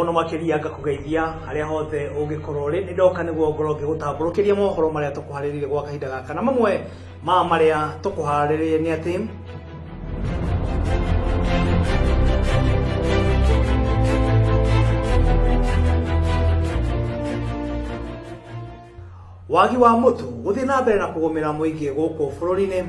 Mũno makĩria ngakũgeithia harĩa hothe ũngĩkorwo ũrĩ. Nĩ ndoka nĩguo ngorwo ngĩgũtambũrũkĩria mohoro marĩa tũkũharĩrĩirie gwa kahinda gaka, na mamwe ma marĩa tũkũharĩrĩirie nĩ atĩ wagi wa mũtu gũthiĩ na mbere na kũgũmĩra mũingĩ gũkũ bũrũri-inĩ.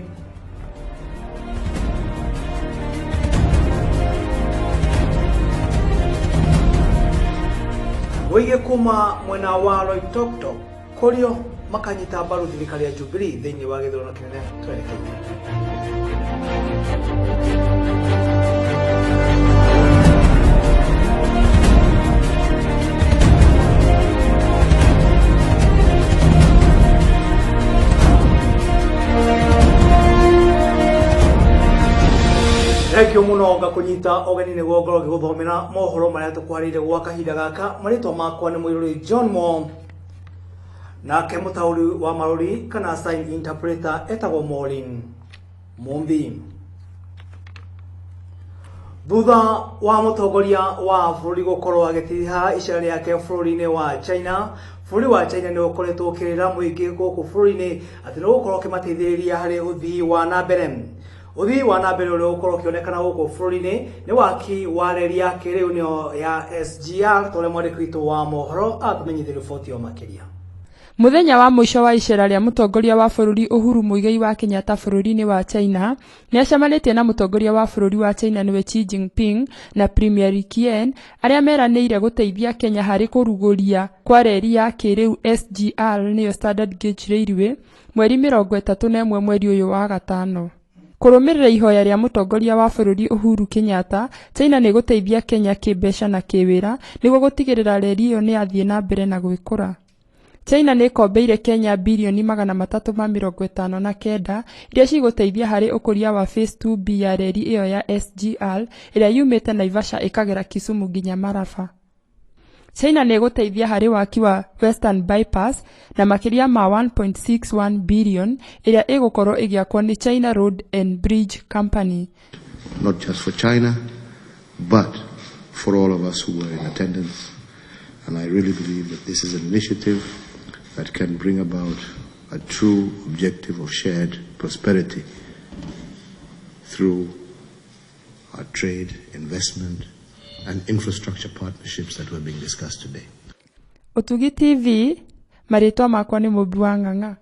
Mũingĩ kuma mwena wa Loitoktok kũrio makanyita mbaru thirikari ya Jubilee thĩinĩ wa gĩthurano kĩnene twerekeire. Thengio mũno ngakũnyita ũgeni nĩguo ngorwo ngĩgũthomera mohoro marĩa tũkwarĩire gwa kahinda gaka. Marĩtwa makwa nĩ Mũirũrĩ John Mo, nake mũtaũri wa marũri kana sign interpreter etagwo Maureen Mumbi. Thutha wa mũtongoria wa bũrũri gũkorwo agĩtiriha icera rĩake bũrũri-inĩ wa China, bũrũri wa China nĩ ũkoretwo ũkĩrĩra mũingĩ gũkũ bũrũri-inĩ atĩ nĩ ũgũkorwo ũkĩmateithĩrĩria harĩ ũthii wa na mbere. Ũthii wa na mbere ũrĩa ũgũkorwo ũkĩonekana gũkũ bũrũri-inĩ nĩ waki wa reri ya kĩrĩu nĩyo ya SGR, ta ũrĩa mwandĩki witũ wa mohoro atũmenyithia riboti ĩyo makĩria. Mũthenya wa mũico wa icera rĩa mũtongoria wa bũrũri Uhuru Muigai wa Kenyatta bũrũri-inĩ wa China, nĩ acemanĩtie na mũtongoria wa bũrũri wa China nĩwe Xi Jinping na Premier Li Qian, arĩa meranĩire gũteithia Kenya harĩ kũrugũria kwa reri ya kĩrĩu SGR nĩyo Standard Gauge Railway, mweri 31 mweri ũyũ wa gatano. Kũrũmĩrĩra ihoya rĩa mũtongoria wa bũrũri Uhuru Kenyatta, China nĩ ĩgũteithia Kenya kĩmbeca na kĩwĩra nĩguo gũtigĩrĩra reri ĩyo nĩ yathiĩ na mbere na gwĩkũra. China nĩ ĩkombeire Kenya birioni 359 iria cigũteithia harĩ ũkũria wa Phase 2B ya reri ĩyo ya SGR ĩrĩa yumĩte Naivasha ĩkagera Kisumu nginya Malaba. China nĩ ĩgũteithia harĩ waki wa Western Bypass na makĩria ma 1.61 birioni ĩrĩa ĩgũkorwo ĩgĩakwo nĩ China Road and Bridge Company. Not just for China, but for all of us who were in attendance. And I really believe that this is an initiative that can bring about a true objective of shared prosperity through our trade, investment, and infrastructure partnerships that were being discussed today. Ũtugi TV, marĩtwa makwa nĩ Mũmbi wa Ng'ang'a.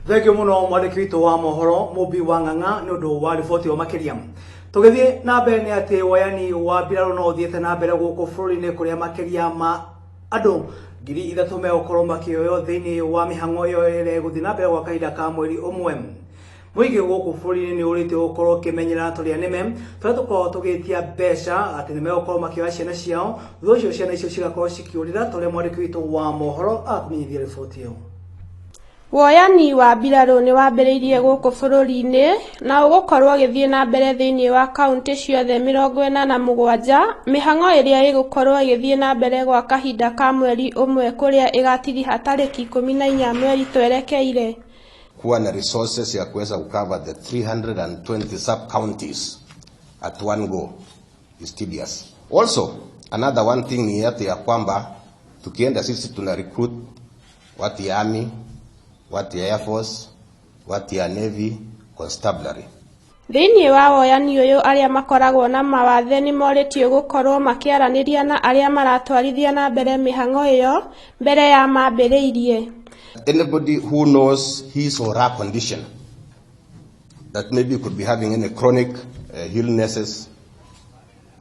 Thengio mũno mwandĩki witũ wa mohoro Mũmbi wa Ng'ang'a nĩ ũndũ wa riboti ĩyo makĩria. Tũgĩthiĩ na mbere nĩ atĩ woyani wa mbirarũ no ũthiĩte na mbere gũkũ bũrũri-inĩ kũrĩa makĩria ma andũ 3,000 megũkorwo makĩoywo thĩinĩ wa mĩhang'o ĩyo ĩrĩa ĩgũthiĩ na mbere gwa kahinda ka mweri ũmwe. Mũingĩ gũkũ bũrũri-inĩ nĩ ũrĩtio gũkorwo ũkĩmenyerera tũrĩa nĩme tũrĩa tũkoragwo tũgĩtia mbeca atĩ nĩ megũkorwo makĩoya ciana ciao, thutha ũcio ciana icio cigakorwo cikĩũrĩra, ta ũrĩa mwandĩki witũ wa mohoro akũmenyithia riboti ĩyo. Woyani wa mbirarũ nĩ wambĩrĩirie gũkũ bũrũri-inĩ na ũgũkorwo ũgĩthiĩ na mbere thĩinĩ wa kaunti ciothe 87, mĩhang'o ĩrĩa ĩgũkorwo ĩgĩthiĩ na mbere gwa kahinda ka mweri ũmwe kũrĩa ĩgatiriha tarĩki 14 mweri twerekeire. Kuwa na resources ya kuweza kucover the 320 sub-counties at one go is tedious. Also, another one thing ni yatu ya kwamba tukienda sisi tuna recruit watu ya army, watu ya air force, watu ya navy, constabulary. Thĩinĩ wa woyani ũyũ arĩa makoragwo na mawathe nĩ morĩtio gũkorwo makĩaranĩria na arĩa maratwarithia na mbere mĩhang'o ĩyo mbere ya mambĩrĩirie. Anybody who knows his or her condition that maybe could be having any chronic illnesses,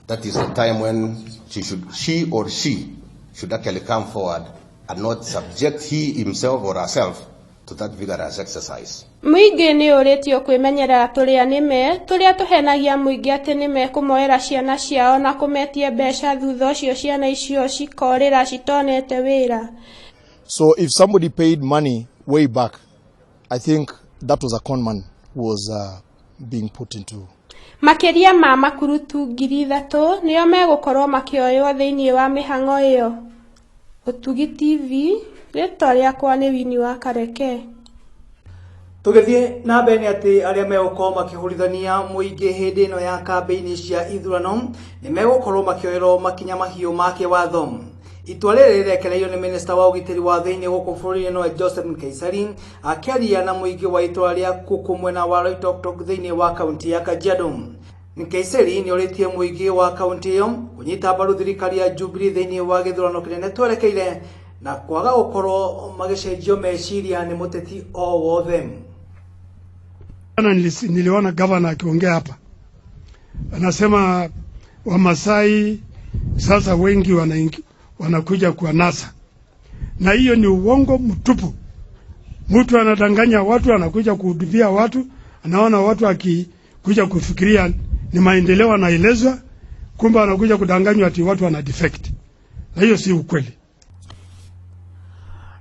that is the time when she or she should actually come forward and not subject he himself or herself to that vigorous exercise. Mũingĩ nĩ ũrĩtio kwĩmenyerera tũrĩa nĩme tũrĩa tũhenagia mũingĩ atĩ nĩmekũmoera ciana ciao na kũmetia mbeca, thutha ũcio ciana icio cikorĩra citonete wĩra. So if somebody paid money way back, I think that was a con man who was being put into. Makĩria ma makurutu 3,000 nĩo megũkorwo makĩoywo thĩinĩ wa mĩhang'o ĩyo. Ũtugi TV, rĩtwa rĩakwa nĩ Winnie wa Kareke. Tũgĩthiĩ na mbere nĩ atĩ arĩa megũkorwo makĩhũrithania mũingĩ hĩndĩ ĩno ya kambĩini cia ithurano nĩ megũkorwo makĩoerwo makinya mahiũ ma kĩwatho. Itua rĩrĩ rĩrekereirio nĩ minista wa ũgitĩri wa thĩinĩ gũkũ bũrũri-inĩ nowe Joseph Nkaissery akĩaria na mũingĩ wa itũra rĩa Kuku mwena wa Loitoktok thĩinĩ wa kaunti ya Kajiado. Nkaissery nĩ orĩtie mũingĩ wa kaunti ĩyo kũnyita mbaru thirikari ya Jubilee thĩinĩ wa gĩthurano kĩnene twerekeire na kwaga gũkorwo magĩcenjio meciria nĩ mũteti o wothe. Niliona gavana akiongea hapa, anasema Wamasai sasa wengi wanakuja kwa NASA, na hiyo ni uongo mtupu. Mtu anadanganya watu, anakuja kuhutubia watu, anaona watu akikuja kufikiria ni maendeleo anaelezwa, kumbe anakuja kudanganywa ati watu wana defect, na hiyo si ukweli.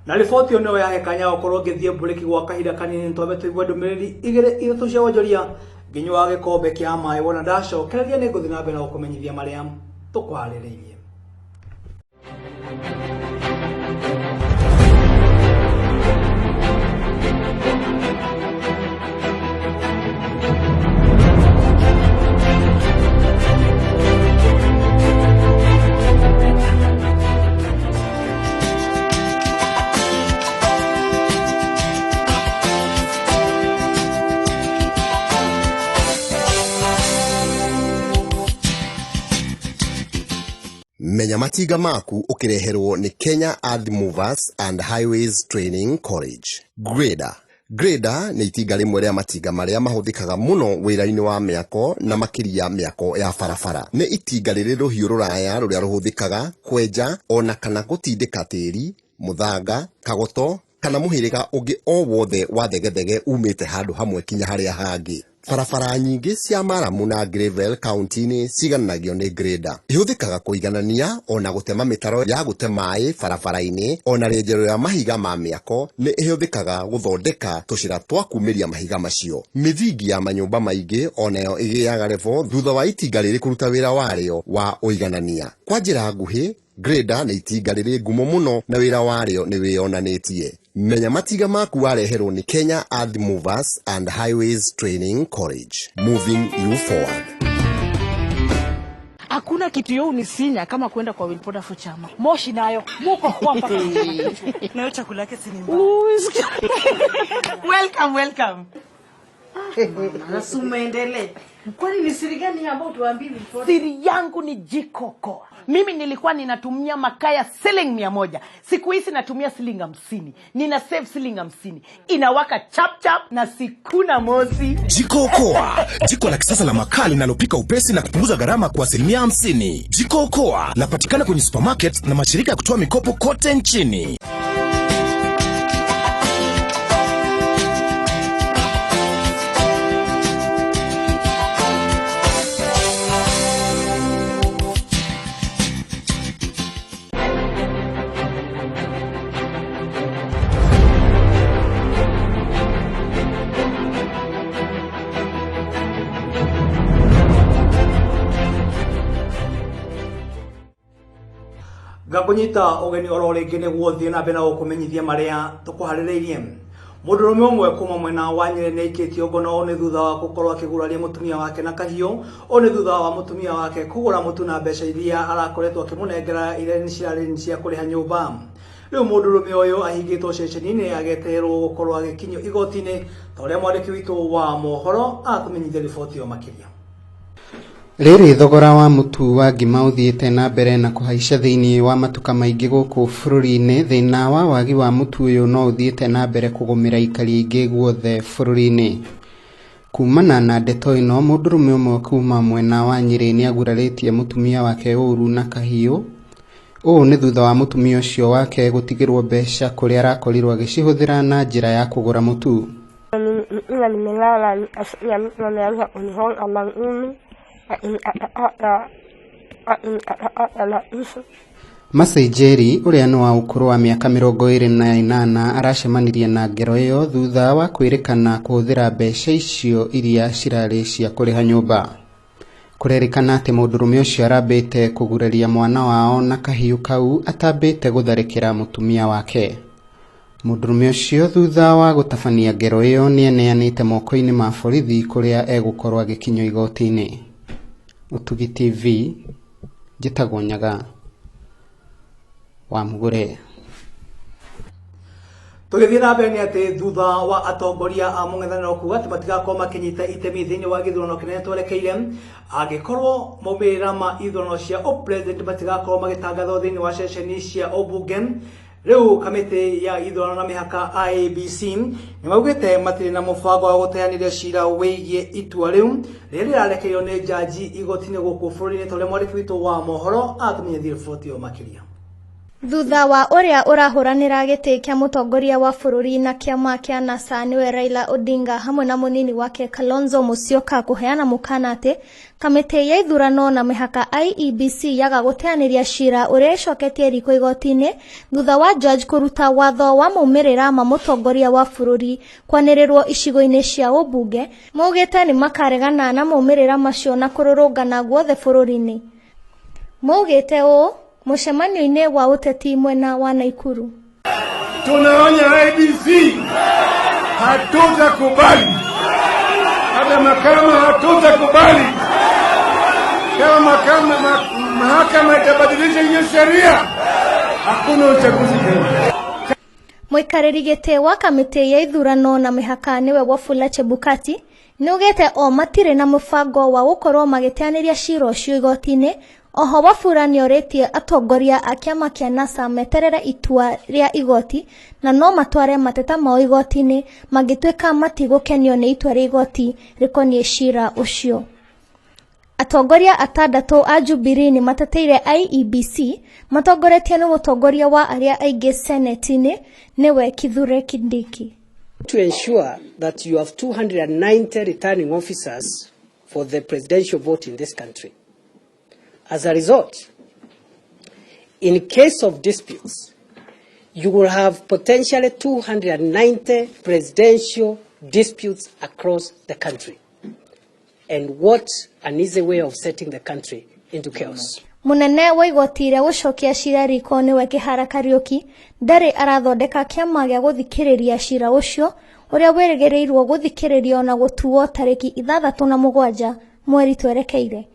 Na riboti ĩyo nĩyo yahe kanya gũkorwo ngĩthiĩ mburĩki gwa kahinda kanini twambe tũigue ndũmĩrĩri igĩrĩ ithatũ cia wonjoria nginyua gĩkombe kĩa maĩ wona ndacokereria nĩ ngũthiĩ na mbere na gũkũmenyithia marĩa tũkwarĩrĩirie. Menya matinga maku ukireherwo ni Kenya Earth Movers and Highways Training College. Grader. Grader nĩ itinga rĩmwe rĩa matinga marĩa mahũthĩkaga mũno wĩra-inĩ wa mĩako na makĩria mĩako ya barabara. Nĩ itinga rĩrĩ rũhiũ rũraya rũrĩa rũhũthĩkaga kwenja ona kana gũtindĩka tĩri, mũthanga, kagoto kana mũhĩrĩga ũngĩ o wothe wa thegethege umĩte handũ hamwe kinya harĩa hangĩ. Barabara nyingĩ cia maramu na gravel kaunti-inĩ cigananagio nĩ grader. Ihũthĩkaga kũiganania ona gũtema mĩtaro ya gũte maĩ barabara-inĩ, ona rĩenjero ya mahiga ma mĩako nĩ ĩhũthĩkaga gũthondeka tũcĩra twa kumĩria mahiga macio. Mĩthingi ya manyũmba maingĩ onayo ĩgĩaga revo thutha wa itinga rĩrĩ kũruta wĩra warĩo wa ũiganania. Kwa njĩra nguhĩ, grader nĩ itinga rĩrĩ ngumo mũno na wĩra warĩo nĩ wĩyonanĩtie. Menya matinga maku wareherwo nĩ Kenya Earth Movers and Highways Training College. Moving you forward. Hakuna kitu yo unisinya kama kwenda kwa Wilpoda for chama. Moshi nayo muko kwa mpaka. Nayo chakula yake si ni mbaya. Welcome, welcome. Sasa umeendelee. Kwani ni siri gani ambayo tuambii Wilpoda? Siri yangu ni Jiko Koa. Mimi nilikuwa ninatumia makaa ya shilingi 100. Siku hizi natumia shilingi 50. Nina save shilingi 50. Inawaka chap chap na sikuna mosi. Jiko Koa, jiko la kisasa la makaa linalopika upesi na kupunguza gharama kwa 50%. Jiko Koa lapatikana kwenye supermarket na mashirika ya kutoa mikopo kote nchini. Ngakũnyita ũgeni oro rĩngĩ nĩguo thiĩ na mbere na gũkũmenyithia marĩa tũkũharĩrĩirie. Mũndũrũme ũmwe kuma mwena wa Nyĩrĩ nĩ aikĩtio ngono nĩ thutha wa gũkorwo akĩguraria mũtumia wake na kahiũ. Ũũ nĩ thutha wa mũtumia wake kũgũra mũtu na mbeca iria arakoretwo akĩmũnengera iria nĩ ciarĩ cia kũrĩha nyũmba. Rĩu mũndũrũme ũyũ ahingĩtwo ceceni-inĩ ageterwo gũkorwo agĩkinyio igoti-inĩ ta ũrĩa mwandĩki witũ wa mohoro atũmenyithia riboti ĩyo makĩria. Rĩrĩ thogora wa mũtu wa ngima ũthiĩte na mbere na kũhaica thĩinĩ wa matuka maingĩ gũkũ bũrũri-inĩ, thĩna wa wagi wa mũtu ũyũ no ũthiĩte na mbere kũgũmĩra aikari aingĩ guothe bũrũri-inĩ. Kumana na ndeto ĩno, mũndũrũme ũmwe kuma mwena wa Nyĩrĩ nĩagurarĩtie mũtumia wake ũru na kahiũ. Ũũ nĩ thutha wa mũtumia ũcio wake gũtigĩrwo mbeca kũrĩa arakorirwo agĩcihũthĩra na njĩra ya kũgũra mũtu. Nimelala wameanza kunihonga mangumi. Mercy Njeri ũrĩa nĩ wa ũkũrũ wa mĩaka 28 aracemanirie na ngero ĩyo thutha wa kwĩrĩkana kũhũthĩra mbeca icio iria cirarĩ cia kũrĩha nyũmba. Kũrerĩkana atĩ mũndũrũme ũcio arambĩte kũguraria mwana wao na kahiũ kau atambĩte gũtharĩkĩra mũtumia wake. Mũndũrũme ũcio thutha wa gũtabania ngero ĩyo nĩeneanĩte moko-inĩ ma borithi kũrĩa egũkorwo agĩkinyio igoti-inĩ. Ũtugi TV, njĩtagwo Nyaga wa Mũgũre. Tũgĩthiĩ na mbere nĩ atĩ thutha wa atongoria a mũng'ethanĩro kuga atĩ matigakorwo makĩnyita itemi thĩinĩ wa gĩthurano kĩnene twerekeire angĩkorwo maumĩrĩra ma ithurano cia ũpresident matigakorwo magĩtangathwo thĩinĩ wa ceceni cia ũmbunge rĩu kamĩtĩ ya ithurano na mĩhaka IEBC nĩ maugĩte matirĩ na mũbango wa gũteanĩria cira wĩgiĩ itua rĩu rĩrĩa rĩrarekererio nĩ njanji igoti-inĩ gũkũ bũrũri-inĩ ta ũrĩa mwandĩki witũ wa mohoro atũmenyithia riboti ĩyo makĩria. Thutha wa ũrĩa ũrahũranĩra gĩtĩ kĩa mũtongoria wa bũrũri na kĩama kĩa NASA nĩwe Raila Odinga hamwe na mũnini wake Kalonzo Musyoka kũheana mũkana atĩ kamĩtĩ ya ithurano na mĩhaka IEBC yaga gũteanĩria cira ũrĩa ĩcoketie riko igoti-inĩ thutha wa judge kũruta watho wa maumĩrĩra ma mũtongoria wa bũrũri kwanĩrĩrwo icigo-inĩ cia ũmbunge maugĩte nĩ makaregana na maumĩrĩra macio na kũrũrũngana guothe bũrũri-inĩ. Maugĩte ũũ mũcemanio-inĩ wa ũteti mwena wa Naikuru. Tunaonya IEBC, hatutakubali hata mahakama, hatutakubali kama mahakama itabadilisha hiyo sheria, hakuna uchaguzi tena. Mũikarĩri gĩtĩ wa kamĩtĩ ya ithurano na mĩhaka nĩwe Wafula Chebukati nĩaugĩte o matirĩ na mũbango wa gũkorwo magĩteanĩria cira ũcio igoti-inĩ. Oho Wafula nĩorĩtie atongoria a kĩama kĩa NASA meterere itua rĩa igoti na no matware mateta mao igoti-inĩ mangĩtuĩka matigũkenio nĩ itua rĩa igoti rĩkoniĩ cira ũcio. Atongoria atandatũ a Jubilee nĩ mateteire IEBC matongoretio nĩ mũtongoria wa arĩa aingĩ seneti-inĩ nĩwe Kithure Kindiki. To ensure that you have 290 returning officers for the presidential vote in this country. As a result, in case of disputes, you will have potentially 290 presidential disputes across the country. And what an easy way of setting the country into chaos. Mũnene wa igoti rĩa gũcokia cira riko nĩwe Kĩhara Kariũki ndarĩ arathondeka kĩama gĩa gũthikĩrĩria cira ũcio ũrĩa wĩrĩgĩrĩirwo gũthikĩrĩrio na gũtuo tarĩki 67 mweri twerekeire.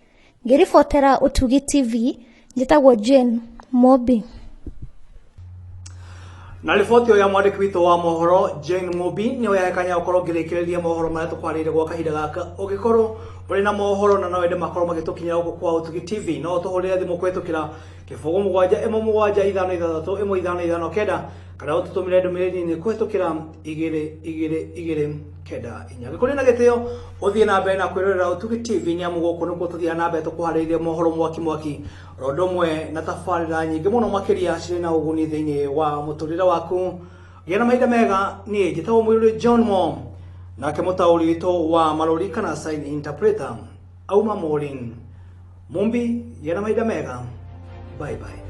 Ngĩribotera Ũtugi TV, njĩtagwo Jane Mobi. Na riboti ĩyo ya mwandĩki witũ wa mohoro Jane Mobi nĩyo yahe kanya gũkorwo ngĩrĩkĩrĩria mohoro marĩa tũkwarĩire gwa kahinda gaka. Ũngĩkorwo ũrĩ na mohoro na no wende makorwo magĩtũkinyĩra gũkũ kwa Ũtugi TV, no ũtũhũrĩre thimũ kũhĩtũkĩra 0 7 1 7 5 6 1 5 5 9 kana ũtũtũmĩre ndũmĩrĩri nĩ kũhĩtũkĩra 2 2 2 9 4. Gĩkũrĩ na gĩtĩo ũthiĩ na mbere na kwĩrorera Ũtugi TV nĩ amu gũkũ nĩkuo tũthiaga na mbere tũkũharĩirie mohoro mwaki mwaki ro ũndũ ũmwe na tabarĩra nyingĩ mũno makĩria cirĩ na ũguni thĩinĩ wa mũtũrĩre waku. Gĩa na mahinda mega. Niĩ njĩtagwo Mũirũrĩ John Mo, nake mũtaũri witũ wa marũri kana sign interpreter auma Maureen Mumbi. Gĩa na mahinda mega, bye bye.